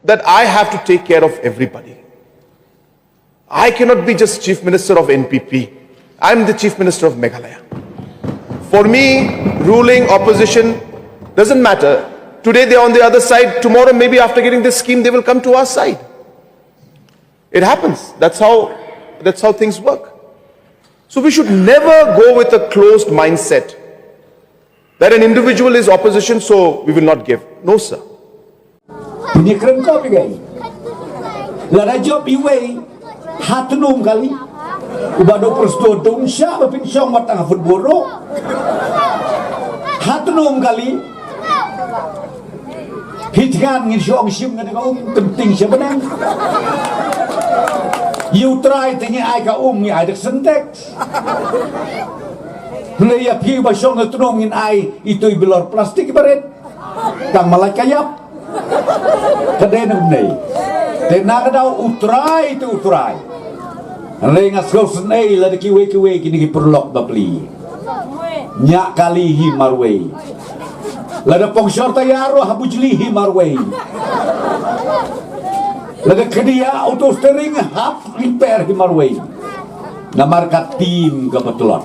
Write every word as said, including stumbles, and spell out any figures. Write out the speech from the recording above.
that I have to take care of everybody. I cannot be just Chief Minister of N P P. I'm the Chief Minister of Meghalaya. For me, ruling, opposition, doesn't matter. Today they're on the other side, tomorrow, maybe after getting this scheme, they will come to our side. It happens. That's how, that's how things work. So we should never go with a closed mindset that an individual is opposition, so we will not give. No, sir. Pynïakren kop ïa ka. Lada jop iwei, ha tnum kali. Uba dok prestone tnum sha ba pynshong wat tang ha football ruh. Ha tnum kali. Hi thngan ngin shong shim ngan ka um kynting sha bneng. Ïa U Trai te ngi ai ka um, ngi ai da ka Sintex. Hynrei ïa phi ba shong ha tnum ngin ai itu i bilor plastik barit. Tang ma lait ka ïap. Ka dei na kumne. Te na ka daw U Trai te U Trai. Hynrei nga sngewsynei lada kiwei kiwei kine ki paralok bapli. Ñiah kali hi marwei. Lada pongshor tayar ruh ha bujli hi marwei. Lada khyndiat auto steering hap repair hi marwei. Namar ka team kaba tlot.